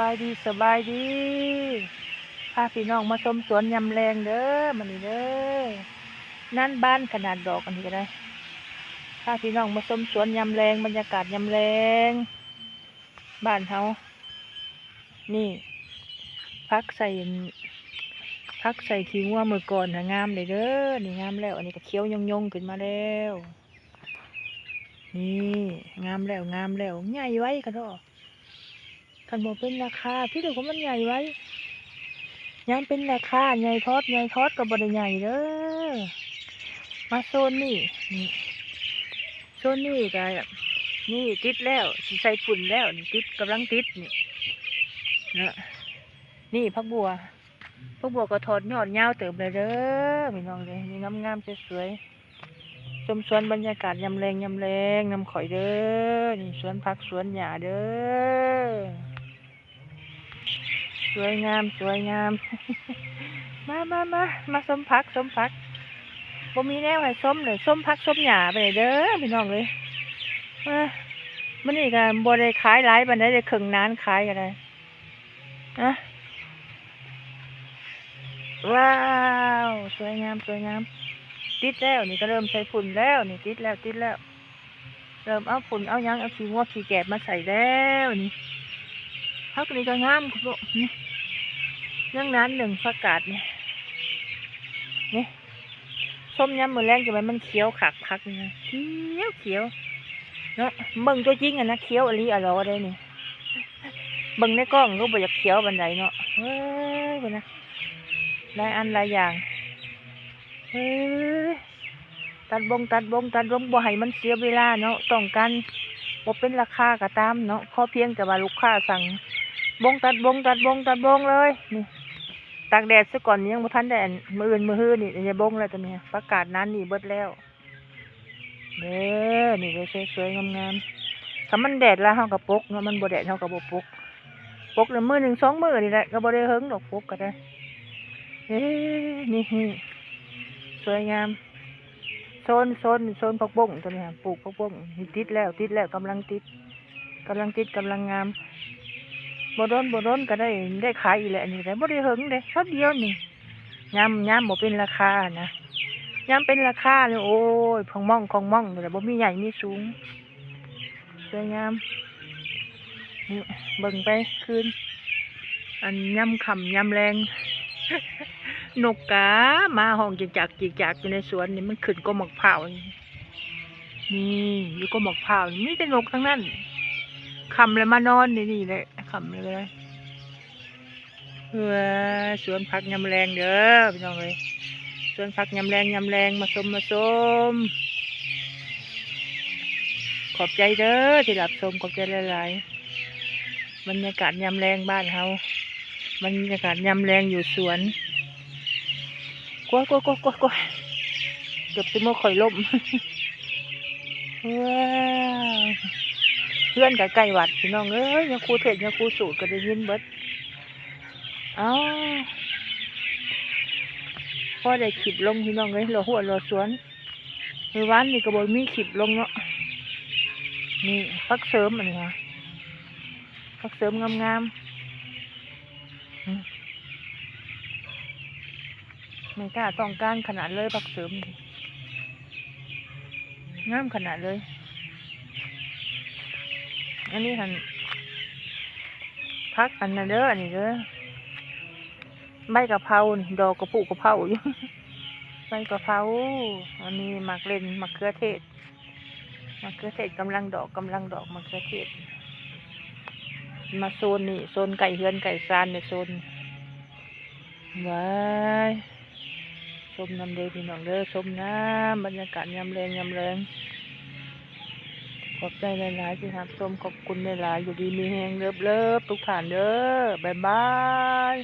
ສະບາຍດີ ສະບາຍດີ ພາພີ່ນ້ອງມາຊົມສວນຍາມແລງເດີ ມື້ນີ້ເດີ ນັ້ນບານຂະໜາດດອກອັນນີ້ກໍໄດ້ ພາພີ່ນ້ອງມາຊົມສວນຍາມແລງ ບັນຍາກາດຍາມແລງ ບ້ານເຮົາ ນີ້ ຜັກໃສ່ ຜັກໃສ່ຂີ້ງົວມື້ກ່ອນນະ ງາມເລີຍເດີ ນີ້ງາມແລ້ວ ອັນນີ້ກໍຂຽວຍົ່ງໆຂຶ້ນມາແລ້ວ ນີ້ ງາມແລ້ວ ງາມແລ້ວ ໃຫຍ່ໄວກະດອກ ຄັນບໍ່ເປັນລາຄາ ພີ່ເດກວ່າມັນໃຫຍ່ໄວ ຍາມເປັນລາຄາ ໃຫຍ່ທອດ ໃຫຍ່ທອດກໍບໍ່ໄດ້ໃຫຍ່ເດີ ມາໂຊນນີ້ ນີ້ ໂຊນນີ້ກະ ນີ້ຕິດແລ້ວ ຊິໃສ່ຝຸ່ນແລ້ວ ນີ້ຕິດ ກຳລັງຕິດນີ້ ເນາະ ນີ້ຜັກບົວ ພວກບົວກໍຖອດຍອດຍາວເຕີບແລ້ວເດີ ພີ່ນ້ອງເອີຍ ນີ້ງາມໆ ສວຍໆ ຊົມສວນບັນຍາກາດຍາມແລງ ຍາມແລງນຳຂ້ອຍເດີ ນີ້ສວນຜັກສວນຫຍ້າເດີ ສວຍງາມ ສວຍງາມ ມາ ມາ ມາ ມາຊົມຜັກ ຊົມຜັກ ບໍ່ມີແນວໃຫ້ຊົມເລີຍ ຊົມຜັກຊົມຫຍ້າໄປເດີ ພີ່ນ້ອງເອີຍ ມາ ມື້ນີ້ກໍບໍ່ໄດ້ຂາຍຫຼາຍປານໃດ ໄດ້ເຄິ່ງນານຂາຍກໍໄດ້ ອະ ວ້າວ ສວຍງາມ ສວຍງາມ ຕິດແລ້ວ ນີ້ກໍເລີ່ມໃສ່ຝຸ່ນແລ້ວ ນີ້ຕິດແລ້ວ ຕິດແລ້ວ ເລີ່ມເອົາຝຸ່ນເອົາຫຍັງ ເອົາຂີ້ງົວຂີ້ແກບມາໃສ່ແລ້ວນີ້ ຜັກນີ້ກໍງາມ ນີ້ ຍັງໜານໜຶ່ງ ຜັກກາດນີ້ ນີ້ ຊົມຍາມມື້ແລງຈັ່ງໃດມັນຂຽວຄັກ ຜັກນີ້ນະ ຂຽວຂຽວເນາະ ເບິ່ງຕົວຈິງຫັ້ນນະ ຂຽວອີ່ຫຼີອະຫຼໍເດ້ນີ້ ເບິ່ງໃນກ້ອງກໍບໍ່ຢາກຂຽວປານໃດເນາະ ເອີຍ ພຸ້ນນະ ຫຼາຍອັນຫຼາຍຢ່າງ ເອີຍ ຕັດບົງ ຕັດບົງ ຕັດບົງ ບໍ່ໃຫ້ມັນເສຍເວລາເນາະ ຕ້ອງການບໍ່ເປັນລາຄາກໍຕາມເນາະ ຂໍພຽງແຕ່ວ່າລູກຄ້າສັ່ງ ບົງ ຕັດບົງ ຕັດບົງ ຕັດບົງເລີຍ ນີ້ ຕາກແດດຊະກ່ອນ ຍັງບໍ່ທັນໄດ້ ອັນ ມື້ອື່ນມື້ຮືນີ້ ໄດ້ບົງແລ້ວ ຕົວນີ້ ຜັກກາດນັ້ນນີ້ເບິດແລ້ວ ເດີ ນີ້ເດີ ສວຍໆ ງາມໆ ຖ້າມັນແດດຫຼາຍເຮົາກໍປົກເນາະ ມັນບໍ່ແດດເຮົາກໍບໍ່ປົກ ປົກແລ້ວມື້ໜຶ່ງສອງມື້ນີ້ແຫຼະ ກໍບໍ່ໄດ້ເຫິງດອກ ປົກກໍໄດ້ ເອີ ນີ້ ນີ້ ສວຍງາມ ໂຊນ ໂຊນ ໂຊນຜັກບົ້ງຕົວນີ້ ປູກຜັກບົ້ງ ນີ້ຕິດແລ້ວ ຕິດແລ້ວ ກຳລັງຕິດ ກຳລັງຕິດ ກຳລັງງາມ ບໍ່ດົນ ບໍ່ດົນກໍໄດ້ ໄດ້ຂາຍອີກແຫຼະ ອັນນີ້ກໍບໍ່ໄດ້ເຫິງເດ້ ຊາວດຽວນີ້ ຍາມ ຍາມບໍ່ເປັນລາຄານະ ຍາມເປັນລາຄານີ້ ໂອ້ຍ ຂອງໝ້ອງ ຂອງໝ້ອງຢູ່ແຫຼະ ບໍ່ມີໃຫຍ່ມີສູງ ສວຍງາມ ນີ້ ເບິ່ງໄປຄືນ ອັນຍາມຄ່ຳຍາມແລງ ນົກກາມາຮ້ອງຈິກຈັກຈິກຈັກຢູ່ໃນສວນນີ້ ມັນຂຶ້ນກົກໝາກພ້າວນີ້ ນີ້ ຢູ່ກົກໝາກພ້າວນີ້ ມີແຕ່ນົກທັງນັ້ນ ຄ່ຳແລ້ວມານອນໃນນີ້ແຫຼະ ຄ່ຳແລ້ວ ເອີ ສວນຜັກຍາມແລງເດີພີ່ນ້ອງເອີຍ ສວນຜັກຍາມແລງ ຍາມແລງ ມາຊົມ ມາຊົມ ຂອບໃຈເດີທີ່ຮັບຊົມ ຂອບໃຈຫຼາຍໆ ບັນຍາກາດຍາມແລງບ້ານເຮົາ ບັນຍາກາດຍາມແລງຢູ່ສວນ ໂກຍ ໂກຍ ໂກຍ ໂກຍ ເກືອບຊິເມືອຂ້ອຍລົ້ມ ເຮືອນກໍໃກ້ວັດພີ່ນ້ອງເອີຍ ຍາຄູເທດຍາຄູສູດກໍໄດ້ຍິນເບິດ ເອົ້າ ພໍໄດ້ຄລິບລົງພີ່ນ້ອງເອີຍ ເລາະຮົ້ວເລາະສວນ ມື້ວານນີ້ກໍບໍ່ມີຄລິບລົງເນາະ ນີ້ຜັກເສີມອັນນີ້ຫະ ຜັກເສີມງາມໆ ອືມ ແມ່ຄ້າຕ້ອງການຂະໜາດເລີຍ ຜັກເສີມນີ້ ງາມຂະໜາດເລີຍ ອັນນີ້ຫັ້ນ ຜັກອັນນັ້ນເດີ ອັນນີ້ເດີ ໃບກະເພົານີ້ ດອກກະພຸກະເພົາຢູ່ ໃບກະເພົາ ອັນນີ້ໝາກເລັ່ນ ໝາກເຂືອເທດ ໝາກເຂືອເທດກຳລັງດອກ ກຳລັງດອກ ໝາກເຂືອເທດ ມາໂຊນນີ້ ໂຊນໃກ້ເຮືອນໃກ້ຊານນີ້ ໂຊນ ວ້າຍ ຊົມນຳເດີພີ່ນ້ອງເດີ ຊົມນຳບັນຍາກາດຍາມແລງ ຍາມແລງ ຂອບໃຈຫຼາຍໆທີ່ຮັບຊົມ ຂອບຄຸນຫຼາຍໆ ຢູ່ດີມີແຮງເລີບໆທຸກທ່ານເດີ ບາຍບາຍ.